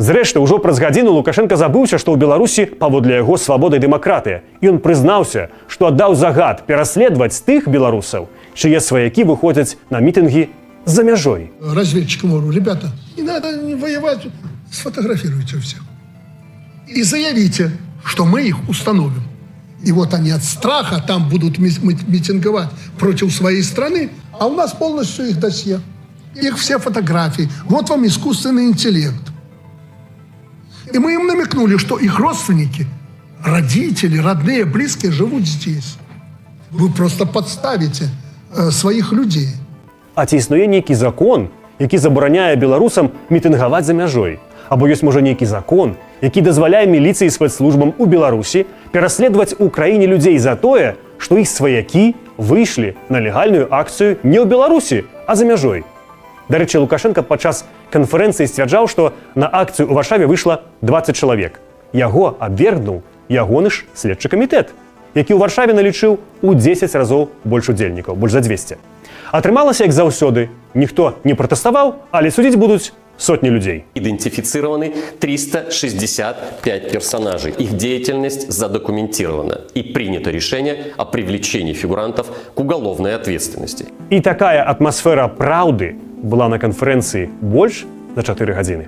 Зрэшты, ўжо праз гадзіну Лукашэнка забыўся, што ў Беларусі, паводле яго, свабода і дэмакратыя. Ён прызнаўся, што аддаў загад пераследаваць тых беларусаў, чые сваякі выходзяць на мітынгі за мяжой. Разведчикам говорю: «Ребята, не надо не воевать, сфотографируйте всех. И заявите, что мы их установим». И вот они от страха там будут митинговать против своей страны, а у нас полностью их досье. Их все фотографии. Вот вам искусственный интеллект. И мы им намекнули, что их родственники, родители, родные, близкие живут здесь. Вы просто подставите своих людей. А ці існуе нейкі закон, які забараняе беларусам мітынгаваць за мяжой? Або ёсць, можа, нейкі закон, які дазваляе міліцыі, спецслужбам у Беларусі пераследаваць у краіне людзей за тое, што іх сваякі выйшлі на легальную акцыю не ў Беларусі, а за мяжой? Дарэчы, Лукашэнка падчас канферэнцыі сцвярджаў, што на акцыю ў Варшаве выйшла 20 чалавек. Яго абвергнуў ягоны ж следчы камітэт, які ў Варшаве налічыў у 10 разоў больш удзельнікаў, больш за 200. Атрымалася, як заўсёды: ніхто не пратэставаў, але судзіць будуць сотні людзей. Идентифицированы 365 персонажей. Их деятельность задокументирована. И принято решение о привлечении фигурантов к уголовной ответственности. І такая атмасфера праўды была на канферэнцыі больш за 4 гадзіны.